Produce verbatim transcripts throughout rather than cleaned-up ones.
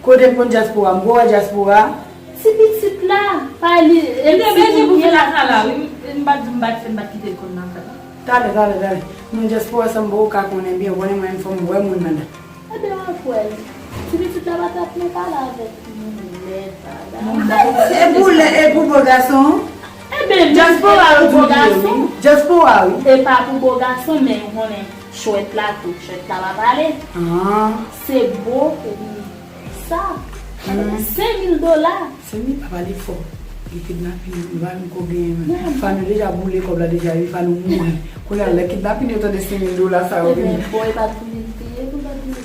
Kote m konn dyaspora? M ko wè dyaspora. Ti pitit la, pa li, e m te bezwen pou vin lakay la, wi. M, m pa t, m pa t fè, m pa t kite l konn lakay la. Talè, talè, talè. Non, dyaspora sa m poko ka konnen byen, konnen mwen menm fò m wè moun nan. Ebyen, w ap wè l. Ti pitit la pa t ap nan pale avèk nou, lè sa la. E pou lè, e pou bo gason? Ebyen, dyaspora pou bo gason. Dyaspora, wi. E pa pou bo gason, men ou konnen chwèt la tou. Chwèt la pa pale. Ah. Se bo pou sa. Hmm. Senk mil dola. Senk mil pa pale fò. Li kidnapin, li pa menm ko genyen menm. Fann yo deja boule kòb la deja, epi Fann ou mouri. Kounye a, lè kidnapin yo tande senk mil dola sa yo vini. Ebyen, bon, e pa tou li te ye, pou pa tou li.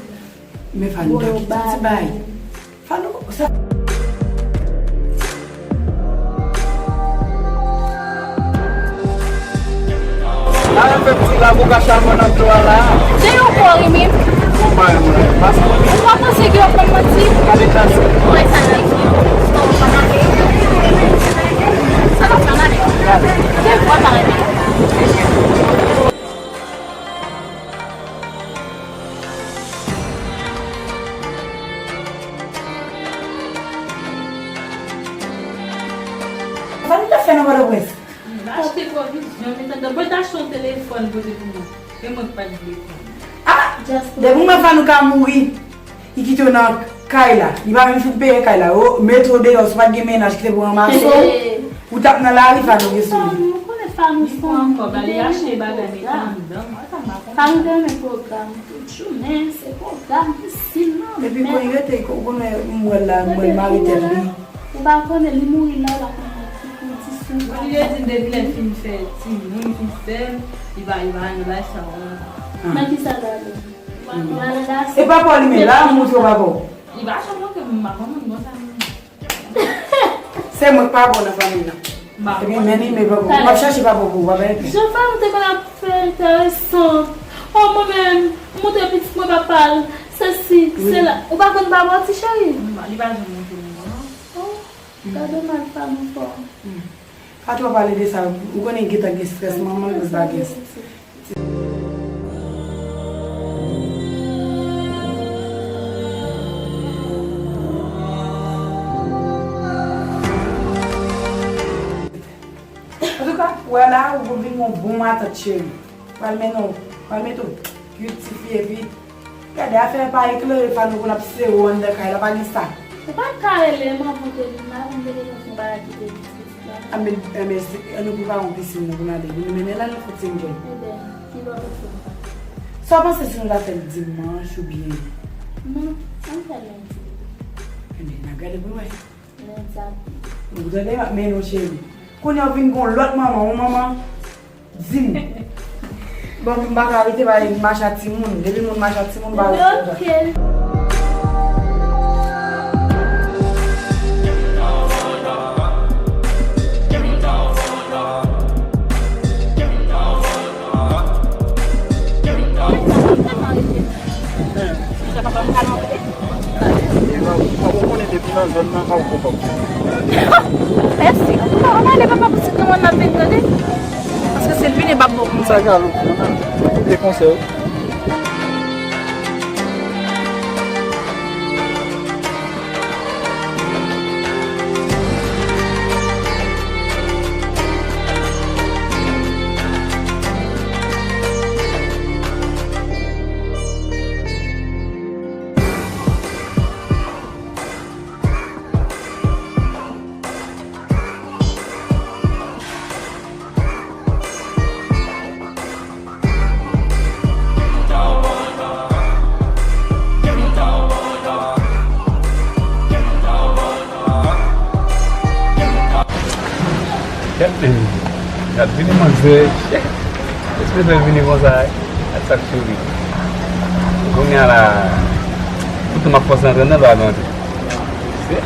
Men Fann ou pa kite ti bay. Fann ou, sa. Ala fè ti laboukach a mwen nan dlo a la. Se yon kò wi menm. Ou pa panse ke yo konn manti? Gade klas. Ou wè sa nan ki? Sa pa fè mal. Se vwa pa renmen. Sa nou t ap fè nan Pòtoprens? M achte pwovizyon, m te tande, mwen t achte yon telefòn poze pou mwen. E mwen k pa t vle pran. Ah! Depi mwen Fann ou ka mouri, li kite w nan kay la. Li pa menm fin peye kay la. Yo mete w deyò, si w pa t gen mennaj ki te pou ranmase w, ou t ap nan lari, Fann ou gen sou li. Fann ou, konnen Fann ou. Li pran ankò, ba li achte bagay mete anndan. Mwen sa m pa konn. Fann ou te renmen pwogram tout jounen, se pwogram, pisin nan. Epi men kon li rete, ou konnen m wè l la, m wè l mare tèt li. Ou pa konnen li mouri la, l ap nan ti, ti sou. Li te di depi lè l fin fè timoun, li fin fè, li pa, li pa renmen bagay sa yo ankò. Ah. Nan ki sa l ale? Li pa nan gason. E papa w li menm, la m montre w papa w. Li pa janm montre m, m pa konn moun konsa menm. Se mwen k pa bon nan fanmi nan. Ebyen, men li, men papa w. W ap chache papa w pou w, papa w. Jan fanm te konn ap fè enteresan. Oh, mwen menm, montre pitit mwen papa l. Sesi, sela. Ou pa konn papa w, ti cheri? Li pa janm montre m, non. Oh, gade mal fanm ou fò. Pa twò pale de sa. Ou konnen gentan gen strès, manman l pa gen strès. Antouka, wè la, ou vin yon bon matant cheri. Pral mennen w, pral mete w, kit ti fi epi, gade afè pa eklere Fann ou konn ap sere w anndan kay la, pa gen sa. Ou pa t ka rele m anvan ke vin la, pou m te gentan fè yon bagay ki te di pitit la. Anben, anben, ann nou prepare yon pisin nou pou n ale. Vin mennen l, ann nou fout ti enjoy. Ebyen, ki lè w panse nou ka fè l? Sa w panse si nou ta fè l dimanch oubyen? Non, ann fè l lendi. Ebyen, n ap gade pou n wè. Lendi ap. Ou tande, m ap mennen w cheri. Kounye a w vin gon lòt manman, yon manman. Di m. Bon, m pa ka rete pa mache a timoun. Depi moun mache a timoun, m pa rete. Ok. Sa papa m ka nan. Ou konnen depi nan zòn nan pa w konpòte. Mèsi. Ou pa ale papa pitit nan mòn nan vin tande. Paske se l vini bab bon. Sa galop. Te konsèy. Gad, gad vini manzè. Ekspresyon vini konsa, gad sa k souri. Kounye a la, poutan m ap fòse antre nan lwa nan. Se,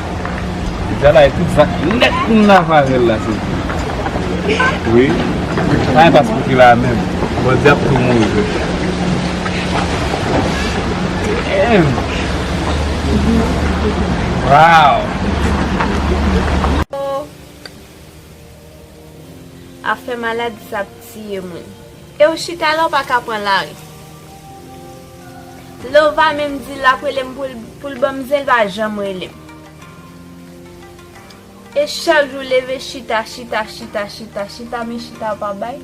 deja la, e tout zak nèt moun nan avè l la, se vre. Wi. Pa gen pas pou ki la menm. Bandi ap tou mouri vre. Damn. Wow. Afè maladi sa ap tiye moun. E w chita la, w pa ka pran lari. Lè w va menm di l ap rele m pou l, pou l ban m zen, l pa janm rele m. E chak jou leve chita, chita, chita, chita, chita, men chita yo pa bay.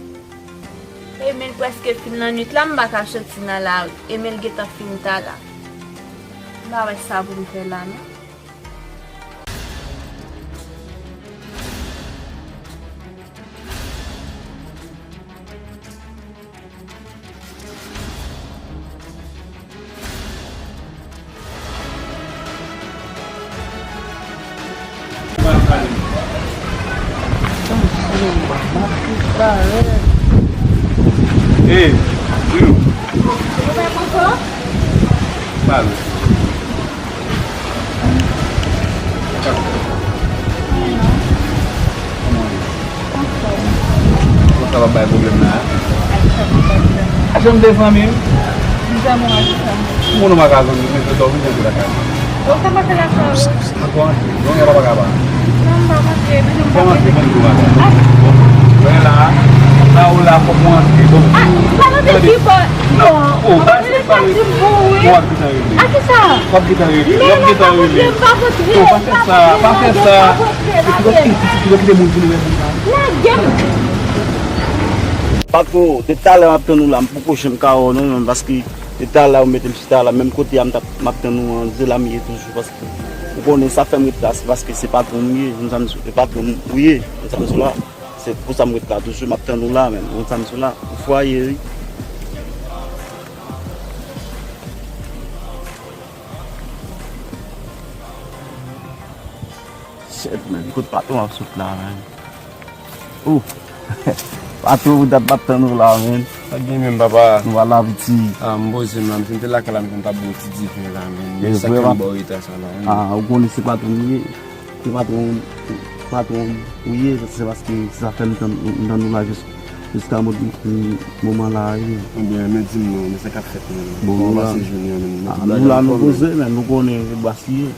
E men l prèske fin lannwit la, m pa ka soti nan lari. E men l gentan fin ta la. M pa wè sa pou m fè la, non. Hey, Bruno. Pale. Kòman w ye? Anfòm. Sa va bay pwoblèm la? Aksyon m te zanmi m. M zanmi w ak sa. Moun ou pa ka zanmi, men se dòmi nan lakay. Ou sa pase lakay ou? Ankò antre. Non, y a pa ka pa. Non, m pa antre, men m pa antre, men m pa antre. Mwen la, la ou la, fòk mwen antre. Bon. Ah, pa antre ki bò? Non. Oh, pa antre, pa antre. Bon, w ap gentan rele. A ki sa? W ap gentan rele. W ap gentan rele. Non, pa antre, pa antre. Oh, pa fè sa, pa fè sa. Kite, kite, kite moun vin wè moun la. Lage m. Patwon, de talè m ap tann ou la, m poko janm ka wè w non, menm, paske de talè ou mete m chita la, menm kote a m t ap, m ap tann ou an, se la m ye toujou, paske ou konnen sa fè m ret la, se paske se patwon m ye, ou konn sa m di w, se patwon m ou ye, ou konn sa m di w la, se pou sa m ret la toujou, m ap tann ou la, menm, ou konn sa m di w la, ou fwaye, wi. Shit, man. Kot patwon ap sot la, man? Oh! Patwon, pou dat m ap tann ou la, man. Sa gen menm, papa? Nou pa la, piti. Ah, m poze m la, m te lakay la, m te ap bon ti dife la, man. Men sa k fè m ba w reta sa la, man. Ah, ou konnen se patwon m ye. Se patwon, patwon ou ye, se paske sa fè m tann, m tann ou la jis, jiska mo-, moman la, wi. Ebyen, men di m non, men sa k ap fèt, man. Bon, kòman w pase jounen an, man? Ah, nou la, nou poze, man, nou konnen se bas li ye.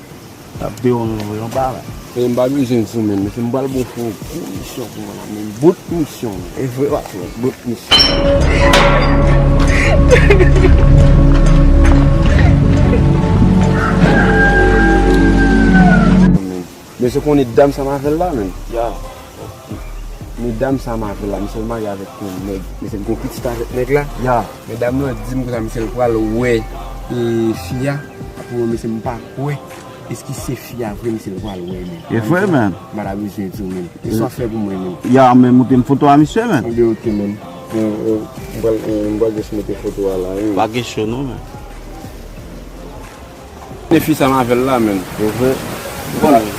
Ap deyò, nou voye yon pa la. Men m pa bezwen di w menm, mesye, m pral ba w fè yon gwo misyon pou mwen la, men bout misyon, men. E vre, patwon, bout misyon. Men, mesye, konnen dam sa m avè l la, men. Ya. Men dam sa m avè l la, misye marye avèk yon nèg. Misye gen yon pitit avèk nèg la. Ya. Men dam nan di m konsa, misye l pral wè, e, fi a. Apre mwen, mesye, m pa kwè. Èske se fi a vre, misye l pral wè, men? E vre, men. M pa ta bezwen di w, men. E sa w fè pou mwen, men? Ya, men moute m foto a misye, men. Ebyen, oke, men. Mwen, mwen, m pral, mwen, m pral jis mete foto a la, wi. Pa gen cho, non, men. Men fi sa m avè l la, men. E vre? Ou konnen?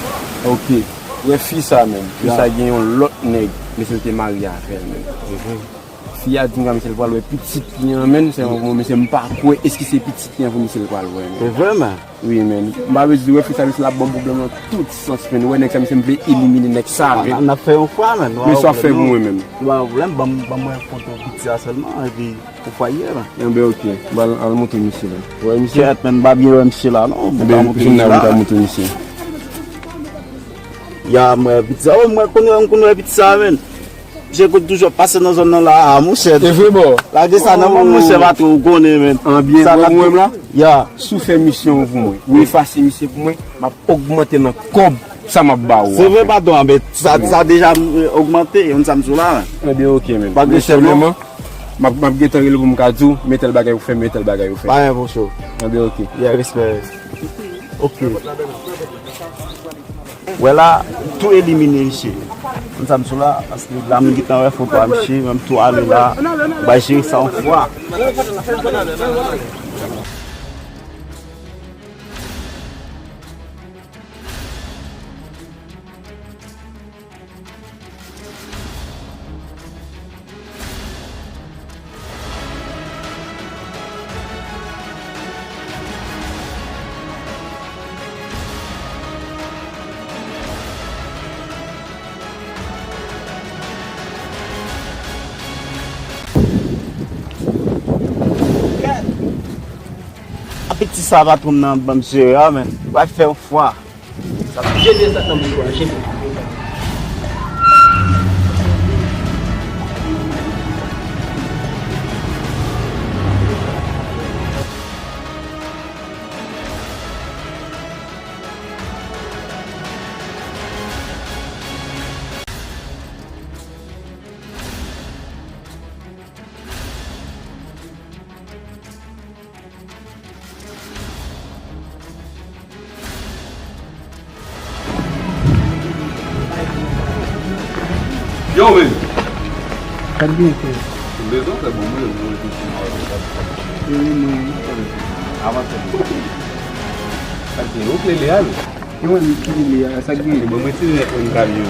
Oke. Wè fi sa, men. Fi sa gen yon lòt nèg, men se l te marye avè l, men. E vre? Fi a di m konsa, misye l pral wè pitit li an, men. Se yon, men se m pa kwè, èske se pitit li an vre, misye l pral wè, men. E vre, men? Wi, men. M pa vle di, wè fi sa, misye l ap ban m pwoblèm nan tout sans, men. Wè nèg sa, misye m vle elimine nèg sa, men. N ap fè yon fwa, men. Men sa w ap fè pou mwen, men. Nou pa gen pwoblèm, ban m, ban mwen foto piti a sèlman, epi Ou fwaye la. Enben, oke. M al, al montre misye la. Ou wè misye? Kèt, men, m pa byen wè misye la, non. Enben, vin la, m ka montre misye. Ya, mwen, piti sa. Oh, mwen konn wè, m konn wè piti sa, men. Misye konn toujou ap pase nan zòn nan la, a, monchè. E vre, bò. Lage sa nan mwen, monchè, pa twò, ou konnen, men. Anbyen, bò, ou wè m la? Ya. Si w fè misyon pou mwen, ou efase misye pou mwen, m ap ogmante nan kòb sa m ap ba ou a. Se vre, patwon, men sa, sa deja, eh, ogmante, yon sa m sou la, men. Ebyen, oke, men. Pa gen chèf, non. M ap, m ap gentan rele pou m ka di w, men tèl bagay ou fè, men tèl bagay ou fè. Pa gen pwoso. Ebyen, oke. Yeah, respè. Oke. Wè la, tou elimine misye. Yon sa m sou la, paske la m gentan wè foto a misye, men m tou ale la, bay jere sa yon fwa. Apeti sa patwon m nan ban m jere a, men. Wa fè yon fwa. Sa pa jete sa nan bouch ou a, jete. Yo menm. Sa k gen, frè? Ou bezwen fè bon, mwen, mwen, mwen, mwen, mwen, mwen, avanse. Sa k gen? Ou kle li a, non? Yo, mwen, ki li a, sa k gen? Bon, mwen, ti nèt, mwen, m ka li yo.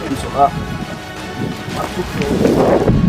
M so, a. M ap tout fè.